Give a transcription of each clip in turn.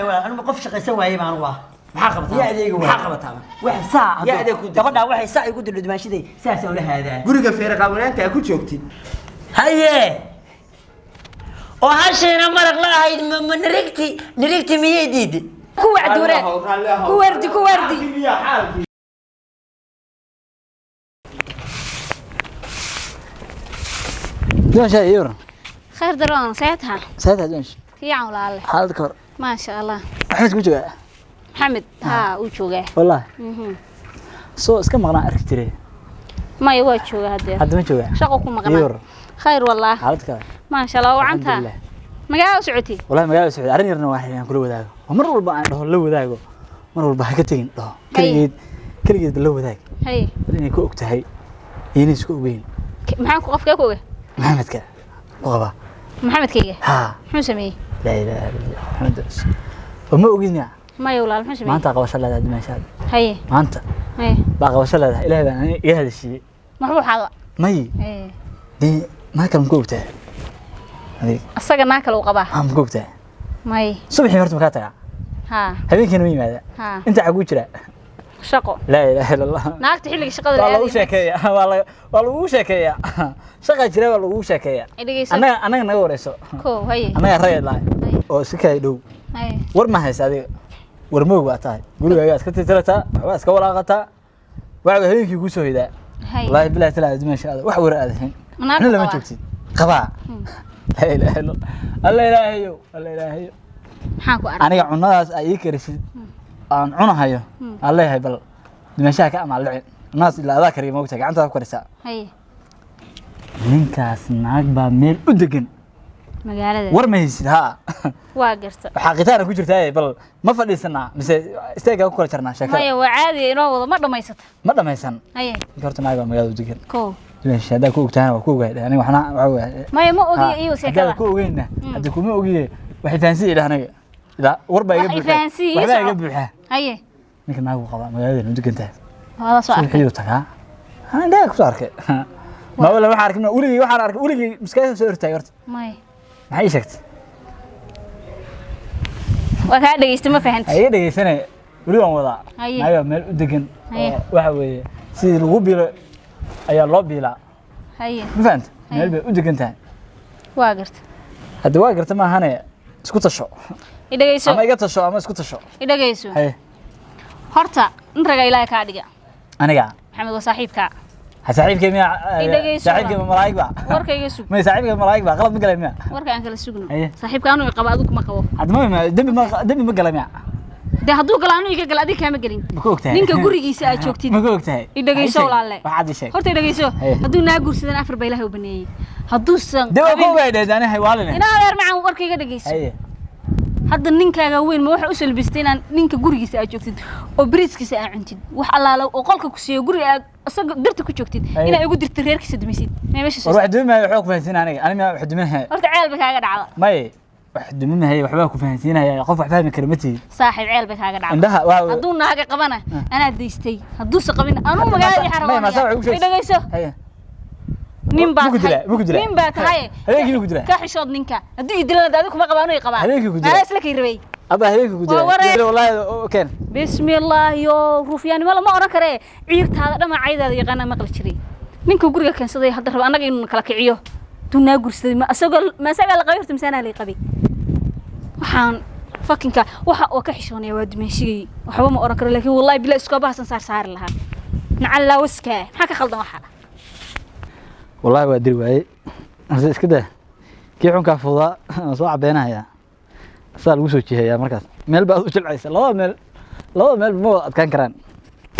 Anigu qof shaqaysan waayey baan waa. Maxaa qabataa? Yaa adeega waay. Maxaa qabataa? Wax saa Yaa adeeg ku dirtay. Gabadha waxay saa igu dildho dumaashiday, saasaan ula haadaa. Guriga feere qaawanaanta aa ku joogtid. Haye, oo hashiina maraq la ahayd, ma nirigti nirigti miyay diiday? Ku wacdi wareeg, ku wardi, ku wardi. Doon shay iyo Khayr daroon, seetaha? Saada doon. Fiican walaale. Xaalad ka hor. Maasha Allah. Maxamed ku joogaa? Maxamed haa, uu joogaa. Wallahi. Soo iska maqnaa arki jiray. Maya, waa joogaa hadeer. Hadda ma joogaa? Shaqo ku maqnaa. Iyo khayr wallah. Xaalad ka hor. Maasha Allah, wacanta. Alxamdulillah. Magaalada u socotay? Wallahi magaalada socday, arrin yarna waa inaan kula wadaago. Waa mar walba aan dhaho la wadaago. Mar walba ha ka tagin dhaho. Kaligeed kaligeed la wadaag. Hay. Bal inay ku og tahay iyo inay isku ogeyn. Maxaan ku qofkee ku oga? Maxamedka ku qaba. Maxamedkayga? Haa. Muxuu sameeyey? Laa ilaaha illa Allah. Maxamed rasuul. Oo ma ogin yaa. Maya walaal, muxuu sameeyey? Maanta qabasho leedahay dumaashaada. Haye. Maanta haye baa qabasho leedahay. Ilaahay baan aniga iga hadashiiyey. Muxuu xada? May. Haye. Dee maa kale ma ku ogtahay? Adiga. Asaga naa kale uu qabaa? Haa, ma ku ogtahay? May. Subaxii horta ma kaa tagaa? Haa. Habeenkiina ma yimaada? Haa. Inta xaguu jira? Shaqo. Laa ilaaha illa Allah. Naagta xilliga shaqada waa la lagu aadayay. sheekeeya, waa lagugu sheekeeya, shaqaa jira, waa lagugu sheekeeya. Dhegeyso. Annaga naga wareyso. Kow, haye. Annaga rayad lahay Haye. oo iska kay dhow. Haye. War ma haysa adiga, war moog baa tahay, gurigaaga iska tirtirataa, waxbaa iska walaaqataa, waxaa habeenkii kuu soo hoydaa. Haye. Wallaahi bilahi talaa dumasha aada wax war aad ahayn. Naag Waxna lama qabaa. joogtid qabaa. Laa ilaaha illa Allah. Alla ilaahayo, alla ilaahayo. Maxaan ku arkay? Aniga cunadaas ay ii karisid aan cunahayo aan leeyahay, bal dumashaha ka amaal dhicin cunadaas, ilaa adaa kariya moogtahay, gacantaada ku karisaa. Haye. Ninkaas naag baa meel u degan magaalada. War ma haysid haa? Waa garta. Waxaa qitaana ku jirtaa, bal ma fadhiisanaa mise isteegaa ku kala jarnaa sheekada? Maya, waa caadi, inoo wado, ma dhamaysata. Ma dhamaysan. Haye. Ninka horta naag baa magaalada u degan. Kow. Dumasha haddaa ku ogtahana waa ku ogahay, aniga waxna waxaa ogahay. Maya, ma ogiyo iyo sheekada. Haddaad ku ogeynna, hadda kuma ogiye, waxay fahansiin idha aniga ilaa war baa iga Wax i buuxa. fahansii, ii Waxbaa iga soco. buuxa. Haye. Ninka naag buu qabaa, magaaladeena u degan tahay. Waada soo arkay? Subaxiyuu tagaa, anaa indhaha kusoo arkay, ma wala waxaan arkay weligay, waxaan arkay weligay maskaxda soo hortaagay horta. Maya. Maxay ii sheegtay? Waa kaa dhegeystay, ma fahanti. Ha iga dhegeysanaya, weli waan wadaa. Haye. Naag baa meel u degan. Haye. Oo waxa weeye sidii lagu biilo ayaa loo biilaa. Haye. Ma fahanta? Meel bay u degan tahay. Waa garta. Hadda waa garta maahane, isku tasho. I dhegeyso. Ama iga tasho ama isku tasho. I dhegeyso. Haye. Horta in raga Ilaahay kaa dhiga. Aniga? Maxamed waa saaxiibkaa. Ha, saaxiibkay miya? I dhegeyso. Saaxiibkay ma malaa'ig ba? Warkayga sug. May, saaxiibkay malaa'ig ba? Qalad ma galay miya? Warka aan kala sugno. Haye. Saaxiibka anuu i qaba, adigu kuma qabo. Hadda ma dembi ma galay miya? Dee hadduu galo anuu iga gala, adiga kaama gelin. Ma ku ogtahay? Ninka gurigiisa aad joogtid. Ma ku ogtahay? I dhegeyso walaalle. Waxaad ii sheeg. Horta i dhegeyso. Haye. Hadduu naa guursadan afar baa Ilaahay u baneeyey, hadduusan dee waa ku qabin- ogaydheed ani haywaaline. Inaa adeer macaan, warkayga dhegeyso. Haye. Hadda ninkaaga weyn ma waxa u salbistay inaan ninka gurigiisa aad joogtid oo bariiskiisa aad cuntid, wax allaala oo qolka ku siiyo, guriga aad isaga darta ku joogtid? Haye. Inaa igu dirtid, reerkiisa dumaysid, may meesha soo War wax dumimahay, waxbaa ku fahansiinaya aniga, ani miyaa wax duminahay? Horta ceel bay kaaga dhacda. May, wax dumimahay, waxbaa ku fahansiinaya, qof wax fahmi kara ma tihid. Saaxiib, ceel bay kaaga dhacda. Indhaha waa Hadduu naaga qabana anaa daystay, hadduuse qabin anuu magaaladii Maya, maasa waxay u xaragoonaya. sheegtay. Dhegeyso. Haye. Nin baa Muku dilaa, muku dilaa. Nin baa tahay. Habeenkii muku dilaa. Ka xishood ninka, hadduu i dilana adigu kuma qabaa, anuu i qabaa. Habeenkii ku dilaa. Anaa isla kay rabay. Abba, habeenkii ku Waa dilaa. wareer. Dila wallaahi oo keen. Bismillaah, yo ruufyaanimo lama oran karee, ciirtaada dhamacaydaada yaqaana maqli jiray. Ninka guriga keensaday hadda raba annaga inuu kala kiciyo, hadduu naa guursaday, ma asagoo ma asagaa la qabay horta mise anaa lay qabay? Waxaan fakinka waxa oo ka xishoonaya waa dumeeshigay, waxba ma oran karo, laakiin wallahi bilaa iskoobahasan saar saari lahaa nacallaa waskaa. Maxaa ka khaldan waxa? Wallaahi waa diri waayey, ase iska daa, kii xunkaa fududaa waan soo cabeynahayaa, asaa lagu soo jihayaa, markaas meel baad u jilcaysa, labada meel, labada meel ma wada adkaan karaan.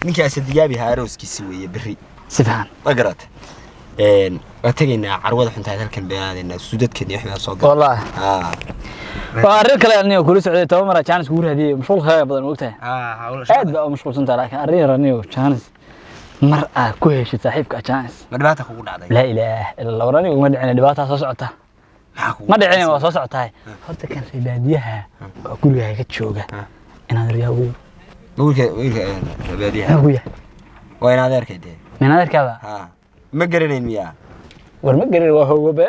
Ninka asadigaabi ahaa arooskiisi weeye berri. Si fiican. Ma garat? Waa tegaynaa carwada xuntahay halkan beenaadeena suudadkeena iyo waxbaa soo gala. Wallaahi. Haa. Waa arrin kale, aniga kula socday 10 mar jaanis kugu raadiyey, mashquulkaaga badan ogtahay. Haa. Aad baa u mashquulsan tahay, laakiin arrin yar anigo jaanis mar aad ku heshid saaxiibka jaanis. Ma dhibaata kugu dhacday? Laa ilaaha illa Allah, war aniga uma dhicin, dhibaataa soo socota. Maxaa kugu Ma dhicin, waa soo socotahay. Horta kan reer baadiyaha oo gurigaaga jooga inaad riyaa ugu Ma wiilka baadiyaha? Muxuu ku yahay? Waa in adeerkay dee. Min adeerkaaba? Haa, ma garanayn miyaa? War ma garan, waa hogobe.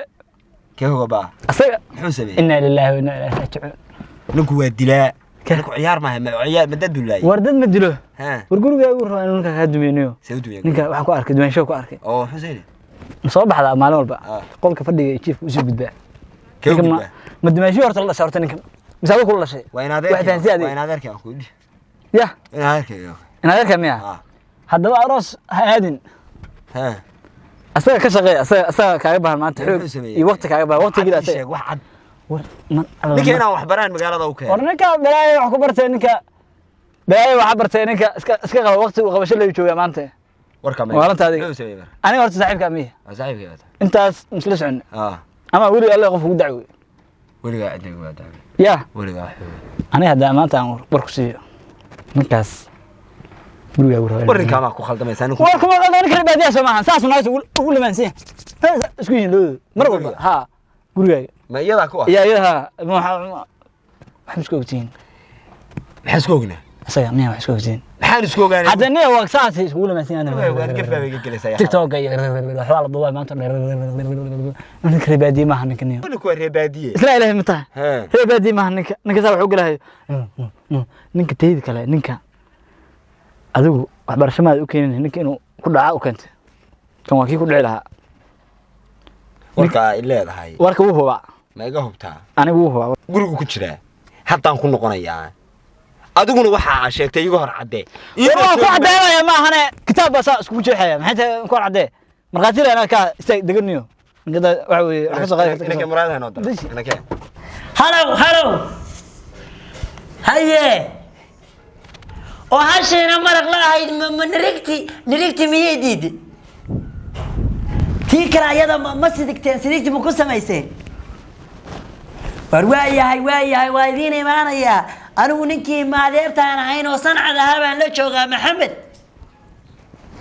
Kee hogobaa? Asaga. Muxuu sameeyey? Inaa lilaahi wa inaa ilaahi raajicuun. Ninku waa dilaa. Ninku ciyaar maaha, ma ciyaar, ma dad buu laayay. War dad ma dilo. Ha. War gurigaagu rabaa inuu ninka kaa dumeynayo. See u dumiyaa? Ninka waxaan ku arkay dumaansho ku arkay. Oo Xuseen. Ma soo baxdaa maalin walba? Ah. Qolka fadhiga iyo jiifka usii gudbaa. Kee u Ninka gudbaa? Ma dumaansho horta la dhashay horta ninka? Mise adigu kula dhashay? Waa in Wax adeerkay. fahansi adiga. Waa in adeerkay aan ku idhi. Ya. In adeerkay. In adeerka miya? Ah. Haddaba aroos ha aadin. Ha. Asaga ka shaqeeya, asaga kaaga baahan maanta Muxuu xoog sameeyey? iyo waqti kaaga baahan, waqti geli Cad ii asaga. sheeg, wax cad. War man alla. Ninka inaan wax baraan magaalada u War keenay. ninka balaayo wax ku bartay, ninka balaayo waxa bartay, ninka iska qaba waqti uu qabasho leeyu joogaa maanta. Warka ma. Maalinta adiga. Muxuu sameeyey marka? Aniga horta saaxiibka miya? Waa saaxiibkay baa tahay. Intaas misla socon. Ah. Ama weli alle qof ugu dacwey. Weligaa cidna waa dacwey. Ya. Weligaa wax weyn. Aniga haddaa maanta aan war ku siiyo ninkaas gurigaagu rabaa. War ninka maa ku khaldamaysaa ninku. War kuma qaldan, ninka baadiyaha soo maahan, saas naagta ugu lamaansan yahay. Saas isku yihiin labadooda mar walba. Guriga? Ha, gurigaaga. Ma iyadaa ku ah? Ya iyada ha, wax ma isku ogtihiin? Maxaan isku ognaa? Isaga miya wax isku ogtihiin? Maxaan isku ogaanay? Hadda nin waa saas iskugu lamaansan yahay. Waar gaf baa iga gelaysaa yaa. TikTok iyo waxbaa la duubaa maanta. Ninka reer baadiye maaha ninka niyo. Ninku waa reer baadiye. Isla ilaahay ma tahay? Ha. Reer baadiye maaha ninka. Ninka saa wax u galahayo ninka taydi kale, ninka adigu waxbarasho maada u keenin, ninka inuu ku dhaca u keentay, kan waa kii ku dhici lahaa. Warka ay leedahay. Warka wuu hubaa. Ma iga hubtaa? Anigu wuu hubaa. Gurigu ku jiraa. Haddaan ku noqonayaa. Adiguna waxaa sheegtay iga hor caddee. War waa ku caddeynaya ma ahane, kitaab baa saa iskugu jeexaya. Maxay tahay ku hor caddee? Markhaati le anaa kaa istaag deganiyo. Ninka waxa weeye wax ka soo qaadi karta. Inaka muraadaha noo dara. Deji. Inaka. Halow, halow, haye. Oo hashiina maraq la ahayd, ma nirigti miyay diiday? Tii kale ayada ma sidigteen? Sidigti ma ku samayseen? War waa yahay, waa yahay, waa idiin imaanayaa. Anigu ninkii maadeertaan ahayn oo sancad ahaa baan la joogaa, Maxamed.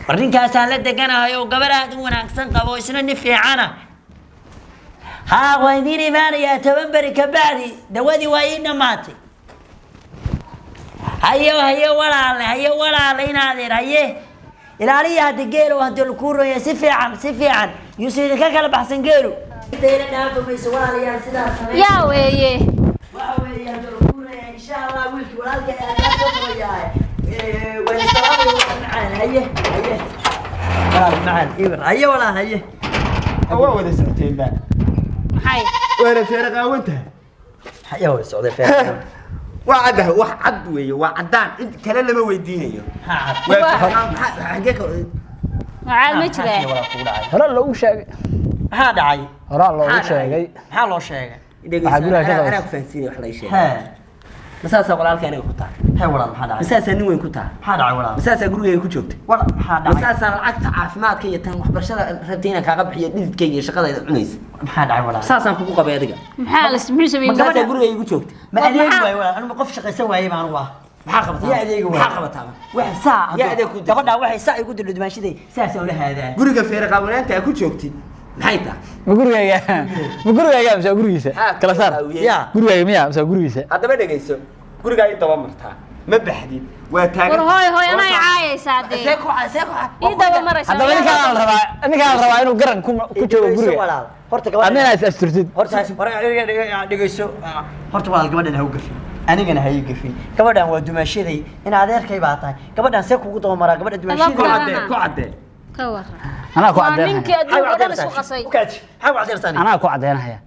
War ninkaasaan la deganahay oo gabar aad u wanaagsan qabo, isna nin fiicana. Haa, waa idiin imaanayaa 10 beri ka bacdi. Dawadii waa ii dhammaatay. Haye, haye walaale, haye walaale, inaadeer, haye ilaaliya. Hadda geelo hadda lakuu ronya si fiican, si fiican yuusan idinka kala baxsan geelu. Intayna dhaafa mayso walaalayaal, sidaas samey. Yaa weeye. Waxa weeye hadda lakuu ronya, insha Allah wiilkii walaalka aad ka fogayahay. Waan salaamay walaal macaan. Haye, haye walaal macaan, ibar haye walaal, haye. Waa wada socoteen ba. Maxay? Waana feere qaawan tahay. Haye, way socday feer. Waa caddahay, wax cad weeye, waa caddaan, cid kale lama weydiinayo. Waa feere qaawan, xaggee ka Macaad ma jiraa? Horaa loogu sheegay. Maxaa dhacay? Horaa loogu Maxaa dhacay? sheegay. Maxaa loo sheegay? Waxaa guriga ka Anaa qabatay. ku fahansiinaya wax la ii sheegay. Hee. Masaasaa walaalka aniga ku tahay? Hee walaal, maxaa dhacay? Masaasaa nin weyn ku tahay? Maxaa dhacay walaal? Masaasaa gurigayga ku joogtay? Walaal, maxaa dhacay? Masaasaa lacagta caafimaadka iyo tan waxbarashada rabtay inaan kaaga bixiyo dhididkayga iyo shaqadayda cunaysa? Maxaa dhacay walaal? Saasaan kugu qabay adiga. Maxaa la muxuu sameeyey? Masaasaa gurigayga ku joogtay? Ma Waa adeegi maxaa? waayo walaal, anigu qof shaqaysan waayey baan ugu ah. Maxaa qabataa? Yaa adeegi waayo. Maxaa qabataa? Wax saa Yaa adeeg ku dirtay. gabadhaa waxay saa igu dilo dumaashaday, saas ula haadaa. Guriga feere qaawanaanta aad ku joogtid maxay tahay? Ma gurigaaga, ma gurigaaga mise waa gurigiisa? Maxaa Kala saar. qaawiyey? Ya. Gurigaaga miya mise waa gurigiisa? Haddaba dhegayso, gurigaa ii daba martaa, ma baxdid, waa taagan. War hooy hooy, anaa i caayaysaa dee. See ku see ku Ii daba maraysaa. Haddaba ninkaan la rabaa, ninkaan la rabaa inuu garan ku joogo Dhegayso guriga. walaal. Horta Adna gabadha inaad is asturtid. horta dhegayso horta walaal, gabadhan ha u gafin, anigana ha ii gafin. Gabadhan waa dumaashaday, in adeerkay baa tahay. Gabadhan see kugu daba maraa gabadha Ku dumaashaday? caddee, ku caddee. Ka waran. Anaa ku Waa caddeynaya. ninkii adduunka oo dhan isku qasay. Ukaaji, maxaa ku caddeynaysaa? Anaa ku caddeynaya,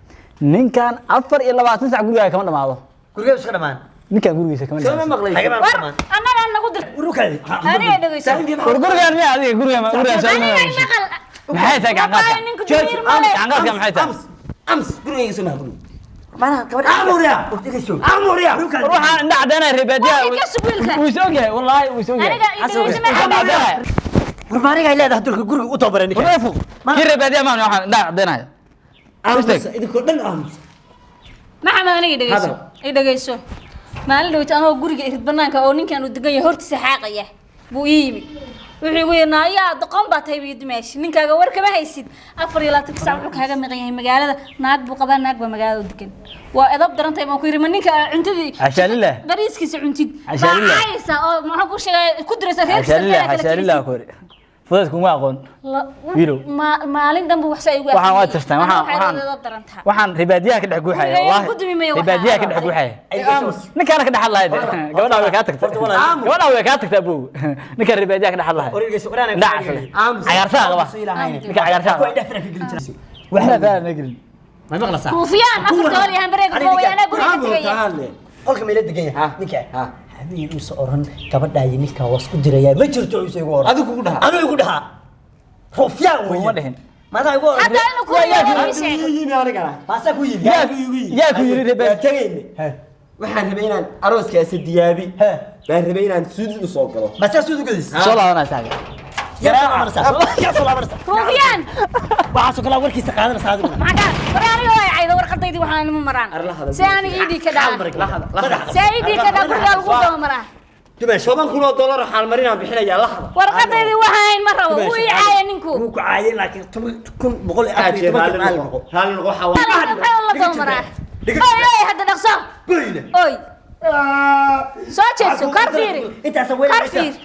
ninkan 24 sac gurigaaga kama dhamaado. Gurigee iska dhamaan. Ninkan gurigiisa kama Soo ma dhamaado. maqlaysid? Xagee baan War dhamaan? annagaa nagu dir. Urukaadi. Aniga dhegayso. War gurigaan miya adiga? Gurigaan gurigaan soo Aniga i maqal. Maxay tahay gacanqaadka? Wallaahi ninku damiir ma leh. Gacanqaadka maxay tahay? Ams, ams, gurigayga soo maha guriga. Macnaha gabadha Amuriya. Dhegayso. Amuriya. War waxaan indha caddeynaya reer baadiyaha. Waa ka sug wiilka. Wuu is ogyahay, wallaahi wuu is ogyahay. Aniga i dhegayso Indha ma caddeynaya. War maaniga ay leedahay dulka guriga u tababaray ninka. War fuq. Kii reer baadiyaha maahan waxaan indha caddeynaya. Aamus, idinkoo dhan aamus. Maxamed, aniga i dhegayso. Hadal. I dhegayso. Maalin dhaweyta anoo guriga irid banaanka oo ninkan uu degan yahay hortiisa xaaqaya buu ii yimid. Wuxuu igu yidhi, naayaa doqon baa tahay buu dimaashi, ninkaaga war kama haysid, 24 saac wuxuu kaaga maqan yahay magaalada, naag buu qabaa, naag baa magaalada u degan, waa edab daran tahay. Baan ku yidhi, ma ninka cuntadii Xashaa lillaah. bariiskiisa cuntid Xashaa baa lillaah. caayaysa oo maxaan ku sheegay ku diraysa reerkiisa Xashaa lillaah, kale kala xashaa lillaah kicisid. ku yidhi. Fudayd kuma aqoon. Wiilow. Maalin dhanba wax saa igu Waxaan waa akhriyay. jirtaan, Anna waxaan waxay waxaan edeb darantaa. Waxaan ribaadiyaha ka dhex guuxaya. Guriga Wallaahi. ku dumi mayo waxaa. Ribaadiyaha ka dhex guuxaya. Ninkaana ka dhex hadlaya de. Gabadhaa way kaa tagtay. Horta walaal. Gabadhaa way kaa tagtay abow. Ninkaan ribaadiyaha ka dhex hadlaya. Wareegayso, waraana Indhaha casle. Aamus. Cagaarsaha qaba. Ninka cagaarsaha Kuwa qaba. indhaha fara ka gelin jiray. Waxna faham ma gelin. Ma maqlaysaa? Ruufyaan afar dool iyo hambareega Aniga kuwa anaa guriga ka Aamus, tegaya. taale. Qolka meela degan yahay ninka. Habeen uusa oran gabadha iyo ninka waa isku dirayaa, ma jirto uusa igu oran. Adigu kugu dhahaa. Anigu igu dhahaa. Ruufyaan weeye. Kuma dhihin. Madaa igu oran. Hadda inuu ku yimaado ii sheeg. Igu yimi anigana. Maasaa ku yimi. Yaa ku yiri Waan ribaad. tagayne. Waxaan rabay inaan arooskaasi diyaabi. Baan rabay inaan suud u soo galo. Maasaa suud u gadis. Soo laabanaa saaga. Yaa soo laabanaysaa. Yaa soo laabanaysaa. Ruufyaan Waxaasoo kale warkiisa qaadanaysaa adiguna. maxaa ka war aniga waa cayda warqadaydii waxaan ima maraan. Arla hadal. Si aniga ii dhiig ka dhaca. Si ii dhiig ka dhaca guriga lagu daba maraa. Dumash. $10,000 xaalmarinaan bixinayaa la hadal. Warqadaydii waxaan ma rabo. Wuu ii caaya ninku. Wuu ku caayay laakiin 10,114 Raalli raalli noqo. noqo. Raalli noqo waxaa waa. Maxaa la daba maraa? Oy oy hadda dhaqso. Goyna. Oy. Soo jeeso kor fiiri. Intaas weyn. Kor fiiri.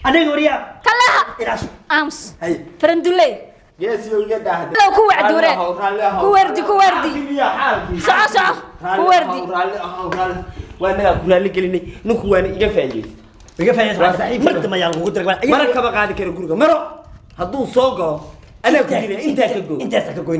Aniga wariyaa. Kalaha. Ilaasho. Ams. Hay. Faranduley. Geesiyo iga daahday. Low ku wacduure. Raalli ahow, raalli ahow. Ku wardi, ku wardi. Xaalkii miyaa, xaalkii. Soco, soco. Raalli Ku wardi. ahow, raalli ahow, raalli. Waa inagaa ku raalli gelinay. Ninku waana iga faa'iidaystay. Iga faa'iidayso. Waa saaxiib. Mar dambe ayaa lagugu diray. Mara kama qaadi karo guriga. Maro. Hadduu soo galo, anaa ku dilaya. Intaa ka goo. Intaas ka goynaya.